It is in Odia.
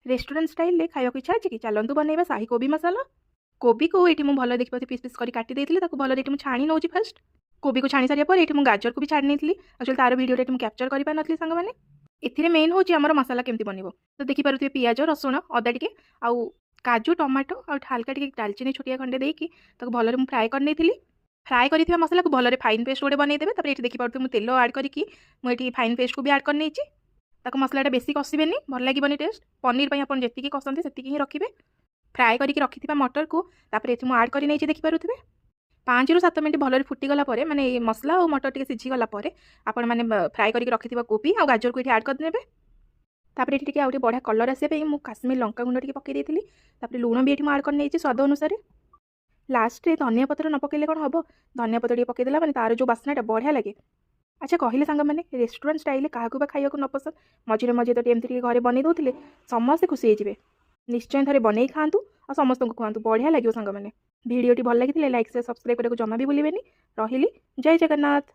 ରେଷ୍ଟୁରାଣ୍ଟ ଷ୍ଟାଇଲରେ ଖାଇବାକୁ ଇଚ୍ଛା ଅଛି କି? ଚାଲନ୍ତୁ ବନେଇବା ସାହି କୋବି ମସାଲା। କୋବିକୁ ଏଇଠି ମୁଁ ଭଲରେ ଦେଖିପାରୁଛି, ପିସ୍ ପିସ୍ କରି କାଟି ଦେଇଥିଲି। ତାକୁ ଭଲରେ ଏଠି ମୁଁ ଛାଣି ନେଉଛି ଫାର୍ଷ୍ଟ। କୋବିକୁ ଛାଣି ସାରିବା ପରେ ଏଠି ମୁଁ ଗାଜରକୁ ବି ଛାଣି ନେଇଥିଲି। ଆକ୍ଚୁଆଲି ତାର ଭିଡ଼ିଓଟା ଏଠି ମୁଁ କ୍ୟାପଚର କରିପାରିନଥିଲି ସାଙ୍ଗମାନେ। ଏଥିରେ ମେନ୍ ହେଉଛି ଆମର ମସଲା କେମିତି ବନିବ। ତ ଦେଖିପାରୁଥିବେ, ପିଆଜ, ରସୁଣ, ଅଦା ଟିକେ ଆଉ କାଜୁ, ଟମାଟୋ ଆଉ ହାଲକା ଟିକେ ଡାଲଚିନି ଛୋଟିଆ ଖଣ୍ଡେ ଦେଇକି ତାକୁ ଭଲରେ ମୁଁ ଫ୍ରାଏ କରିନେଇଥିଲି। ଫ୍ରାଏ କରିଥିବା ମସଲାକୁ ଭଲରେ ଫାଇନ୍ ପେଷ୍ଟ ଗୋଟେ ବନେଇଦେବେ। ତାପରେ ଏଠି ଦେଖିପାରୁଥିବେ, ମୁଁ ତେଲ ଆଡ଼୍ କରିକି ମୁଁ ଏଠି ଫାଇନ୍ ପେଷ୍ଟକୁ ବି ଆଡ଼୍ କରିନେଇଛି। ତାକୁ ମସଲାଟା ବେଶୀ କଷିବେନି, ଭଲ ଲାଗିବନି ଟେଷ୍ଟ। ପନିର ପାଇଁ ଆପଣ ଯେତିକି କଷନ୍ତି, ସେତିକି ହିଁ ରଖିବେ। ଫ୍ରାଏ କରିକି ରଖିଥିବା ମଟରକୁ ତାପରେ ଏଠି ମୁଁ ଆଡ଼୍ କରି ନେଇଛି, ଦେଖିପାରୁଥିବେ। 5ରୁ 7 ମିନିଟ୍ ଭଲରେ ଫୁଟିଗଲା ପରେ, ମାନେ ଏଇ ମସଲା ଆଉ ମଟର ଟିକେ ସିଝିଗଲା ପରେ, ଆପଣମାନେ ଫ୍ରାଏ କରିକି ରଖିଥିବା କୋବି ଆଉ ଗାଜରକୁ ଏଠି ଆଡ଼୍ କରିନେବେ। ତାପରେ ଏଠି ଟିକେ ଆଉ ଟିକେ ବଢ଼ିଆ କଲର୍ ଆସିବା ପାଇଁ ମୁଁ କାଶ୍ମୀର ଲଙ୍କା ଗୁଣ୍ଡ ଟିକେ ପକାଇ ଦେଇଥିଲି। ତାପରେ ଲୁଣ ବି ଏଠି ମୁଁ ଆଡ଼୍ କରିନେଇଛି ସ୍ୱାଦ ଅନୁସାରେ। ଲାଷ୍ଟରେ ଧନିଆ ପତ୍ର ନ ପକାଇଲେ କ'ଣ ହେବ? ଧନିଆ ପତ୍ର ଟିକେ ପକାଇଦେଲା ମାନେ ତାର ଯେଉଁ ବାସ୍ନାଟା ବଢ଼ିଆ ଲାଗେ। ଆଚ୍ଛା କହିଲେ ସାଙ୍ଗମାନେ, ରେଷ୍ଟୁରାଣ୍ଟ ଷ୍ଟାଇଲରେ କାହାକୁ ବା ଖାଇବାକୁ ନ ପସନ୍ଦ? ମଝିରେ ମଝିରେ ତ ଏମିତି ଟିକେ ଘରେ ବନେଇ ଦେଉଥିଲେ ସମସ୍ତେ ଖୁସି ହେଇଯିବେ। ନିଶ୍ଚୟ ଥରେ ବନେଇ ଖାଆନ୍ତୁ ଆଉ ସମସ୍ତଙ୍କୁ ଖୁଆନ୍ତୁ, ବଢ଼ିଆ ଲାଗିବ ସାଙ୍ଗମାନେ। ଭିଡ଼ିଓଟି ଭଲ ଲାଗିଥିଲେ ଲାଇକ୍, ସେୟାର, ସବସ୍କ୍ରାଇବ୍ କରିବାକୁ ଜମା ବି ଭୁଲିବେନି। ରହିଲି, ଜୟ ଜଗନ୍ନାଥ।